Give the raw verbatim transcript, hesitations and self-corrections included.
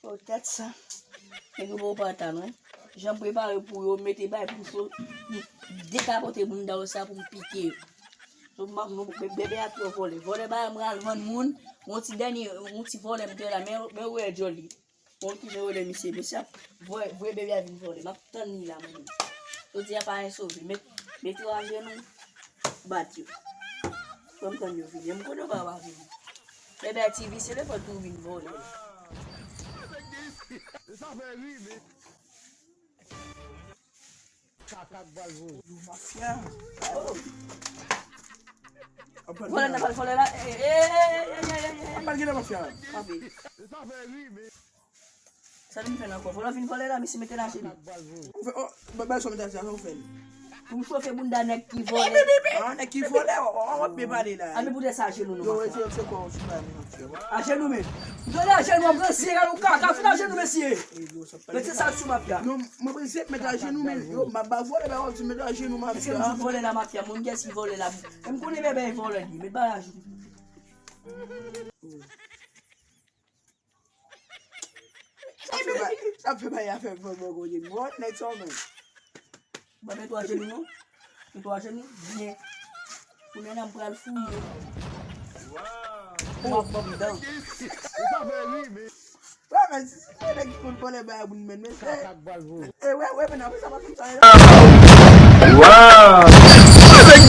Poutèt sa, nèg yo poko pa tann, wi. Jan m prepare pou yo mete bay pou cho, pou m dekapote bounda yo sa pou m pike yo. So, m ap, nou, bè-, bèbè a twò vòlè. Vòlè bay m al vann moun, yon ti dènye, yon ti vòlè m te la, men, men ou wè djòl li. Bon, kijan yo rele misye? Misye ap voye, voye bebe a vin vòlè. M ap tann li la, mwen menm. Jodi a pa gen sove. Met, mete yo ajenou, bat yo. Fò m tann yo vini. M konnen yo pa va vini. Bebe a ti visye, lè fò tou vin vòlè. Sa fè ri, men. Kaka k pral voye. Mafya. Oh. Vòlè nan pral vòlè la. Eh, eh, eh, eh, eh, eh, eh. Ap pral gen nan mafya la. Kanpe. Sa vin fè nan kò. Vòlè vin vòlè la, misye mete l ajenou. Ou fè, oh, ba, ba, sa w mete ajenou, sa w fè l. Pou m chofe bounda nèg ki vòlè. Ah, nèg ki vòlè, w, w, w ap byen pale la. A, men poutèt sa ajenou nou, mafya. Yo, se, se kò w sou la, mafya. Ajenou men. M tande ajenou, m pran sira nou kaka, fout ajenou, mesye. Mete sa sou mafya. Non, mwen prese met ajenou, men yo, m ap ba vòlè, ba w di met ajenou, mafya. Mesye, m di vòlè la, mafya, moun kiyès ki vòlè la? E m konnen bèbè e vòlè li, met ba ajenou. Sa fè bay, sa fè bay afè fò bò kote. Bon, nèg sa w menm. Ba met twa jenou non. Met twa jenou, byen. Kounye a m pral fouye. Ou ap ban m dan. Ou pa fè ri, men. Wè, men, si, si se nèg ki konn vòlè bay a moun, men, men, se, e, wè, wè, men, apre sa, pa konn sa, e, la. Wow!